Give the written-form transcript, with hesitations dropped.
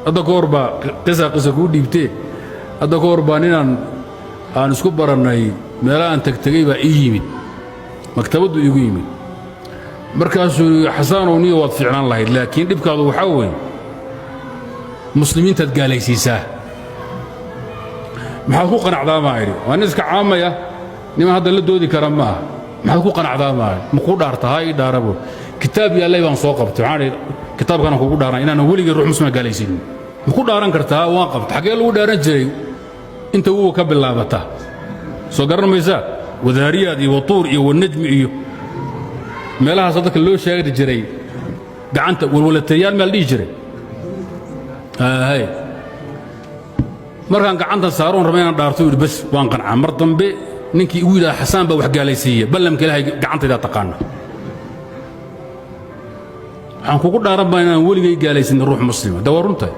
Hadda ka hor baa qisa qisa kuu dhiibtee. Hadda ka hor baa ninaan aan isku barannay meela aan tegtegey baa ii yimid, maktabaddu iigu yimid. Markaasuu yidhi: "Xasaanow, niyo waad fiicnaan lahayd, laakiin dhibkaadu waxaa weeye muslimiintaad gaalaysiisaa. Maxaad ku qanacdaa?" Baan idhi. Waa nin iska caamaya, niman hadda la doodi kara ma aha. "Maxaad ku qanacdaa?" Maa ma kuu dhaarta? "Ha, ii dhaara," buur. Kitaab yaallay baan soo qabtay. Waxaan idhi: "Kitaabkanaan kugu dhaaran inaanan weligay ruux muslima gaalaysiinin. Ma ku dhaaran kartaa?" "Waan qabta." Xaggee lagu dhaaran jiray? Inta wuwa ka bilaabata soo garan maysaa, wadaariyaad iyo watuur iyo wanajmi iyo meelahaas dadka loo sheegi jiray. Gacanta walwalatayaal maa la dhihi jiray? Hay, markaan gacanta saaroon raba inaan dhaarto, yidhi: "Bas, waan qancaa. Mar dambe ninkii igu yidhaha Xasaan baa wax gaalaysiiya, ballamka Ilaahay gacantaydaa taqaana. Waxaan kugu dhaaran baa inaan weligay gaalaysiinin ruux muslima." De waa runtahay.